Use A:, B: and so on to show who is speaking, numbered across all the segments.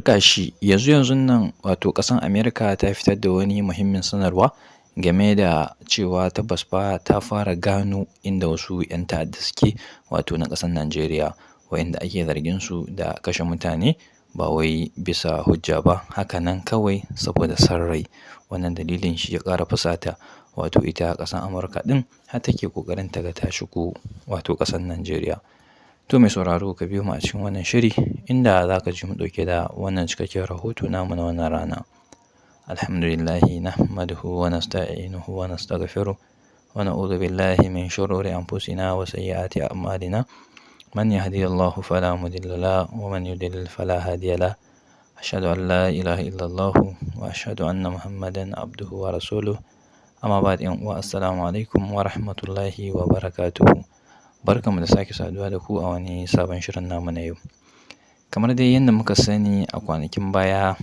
A: Turƙashi, yanzu-yanzun nan wato ƙasar Amerika ta fitar da wani muhimmin sanarwa game da cewa tabbas fa ta fara gano inda wasu 'yan ta'adda suke, wato na ƙasar Najeriya, wa'inda ake zargin su da kashe mutane ba wai bisa hujja ba, haka nan kawai saboda son rai. Wannan dalilin shi ya ƙara fusata wato ita ƙasar Amurka ɗin har take ƙoƙarin ta ga ta shigo wato ƙasar Najeriya. To mai sauraro, ka biyo mu a cikin wannan shiri inda za ka ji mu ɗauke da wannan cikakken rahoto namu na wannan rana. Alhamdulillahi nahmaduhu wa nasta'inuhu wa nastaghfiruh wa na'udhu billahi min shururi anfusina wa sayyiati a'malina. Man yahdihillahu fala mudilla lahu wa man yudlil fala hadiya lahu. Ashhadu an la ilaha illallah wa ashhadu anna Muhammadan abduhu wa rasuluh. Amma ba'd, 'yan uwa, assalamu alaikum wa rahmatullahi wa barakatuhu. Barkanmu da sake saduwa da ku a wani sabon shirin namu na yau. Kamar dai yadda muka sani, a kwanakin baya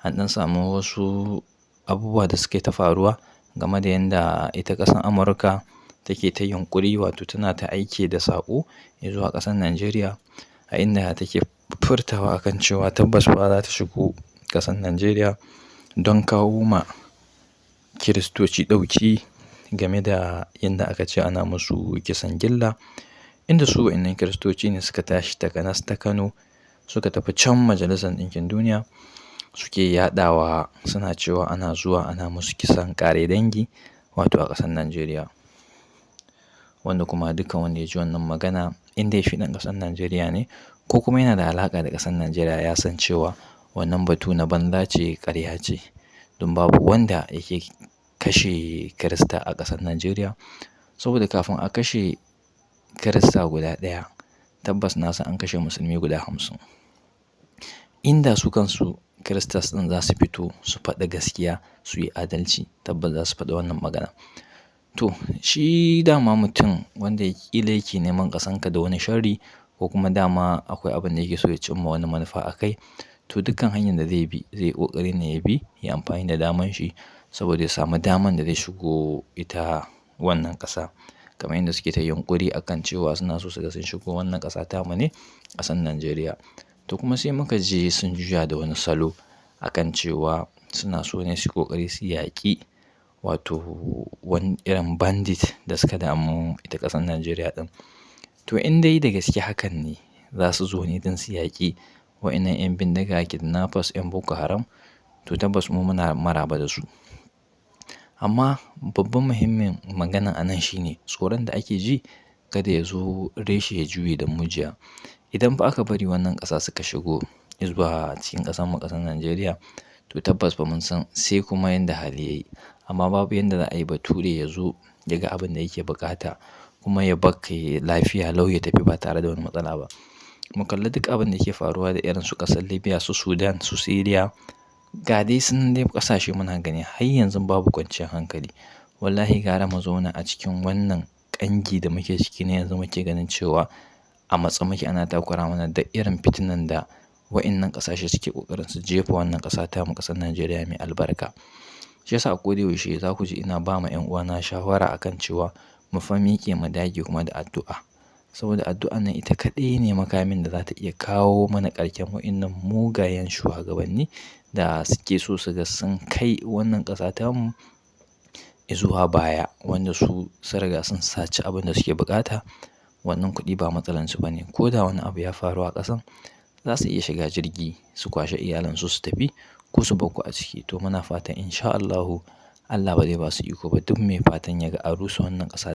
A: an ɗan samu wasu abubuwa da suke ta faruwa game da yadda ita ƙasar Amurka take ta yunƙuri, wato tana ta aiki da saƙo zuwa ƙasar Najeriya, a inda take furtawa akan cewa tabbas fa za ta shigo ƙasar Najeriya don kawo ma Kiristoci ɗauki game da yadda aka ce ana musu kisan gilla, inda su wa'innan Kiristoci ne suka tashi takanas ta Kano suka tafi can Majalisar Ɗinkin Duniya, suke yaɗawa suna cewa ana zuwa ana musu kisan ƙare dangi wato a ƙasar Najeriya. Wanda kuma dukkan wanda ya ji wannan magana, in dai shi ɗan ƙasar Najeriya ne ko kuma yana da alaƙa da ƙasar Najeriya, ya san cewa wannan batu na banza ce, ƙarya ce. Don babu wanda yake kashe Kirista a ƙasar Najeriya. Saboda kafin a kashe Kirista guda ɗaya, tabbas na san an kashe musulmi guda 50. Inda su kansu Kiristas ɗin za su fito su faɗi gaskiya, su yi adalci, tabbas za su faɗi wannan magana. To shi dama mutum wanda ƙila yake neman ƙasanka da wani sharri, ko kuma dama akwai abin da yake so ya cimma wani manufa a kai, to dukkan hanyar da zai bi, zai yi ƙoƙari ne ya bi, ya amfani da daman shi saboda ya samu daman da zai shigo ita wannan ƙasa. Kamar yadda suke ta yunƙuri a kan cewa suna so su ga sun shigo wannan ƙasa tamu ne, ƙasar Najeriya. To kuma sai muka ji sun juya da wani salo a kan cewa suna so ne su yi ƙoƙari su yaƙi wato wani irin bandit da suka damu ita ƙasar Najeriya ɗin. To in dai da gaske hakan ne, za su zo ne don su yaƙi wa'innan 'yan bindiga, kidnappers, 'yan Boko Haram, to tabbas mu muna maraba da su. Amma babban muhimmin magana a nan shine tsoron da ake ji kada ya zo reshe ya juye da mujiya. Idan fa aka bari wannan ƙasa suka shigo zuwa cikin ƙasanmu, ƙasar Najeriya, to tabbas fa mun san sai kuma yanda hali ya yi. Amma babu yanda za a yi bature ya zo ya ga abin da yake buƙata kuma ya bakka lafiya lau ya tafi ba tare da wani matsala ba. Mu kalli duk abin da yake faruwa da irin su ƙasar Libya, su Sudan, su Syria. Ga dai su nan dai ƙasashe muna gani har yanzu babu kwanciyar hankali. Wallahi gara mu zauna a cikin wannan ƙangi da muke ciki na yanzu, muke ganin cewa a matse muke, ana takura mana da irin fitinan da wa'innan ƙasashe suke ƙoƙarin su jefa wannan ƙasa tamu, ƙasar Najeriya mai albarka. Shi yasa a koda yaushe za ku ji ina ba ma 'yan uwana shawara akan cewa mu fa miƙe, mu dage kuma da addu'a. Saboda addu'an nan ita kaɗai ne makamin da za ta iya kawo mana ƙarshen wa'innan mugayen shugabanni da suke so su ga sun kai wannan ƙasa tamu izuwa baya, wanda su sun riga sun saci abin da suke buƙata. Wannan kuɗi ba matsalar su ba ne. Ko da wani abu ya faru a ƙasan, za su iya shiga jirgi su kwashe iyalansu su tafi ko su bar ku a ciki. To muna fatan in sha Allahu Allah ba zai ba su iko ba. Duk mai fatan ya ga an rusa wannan ƙasa.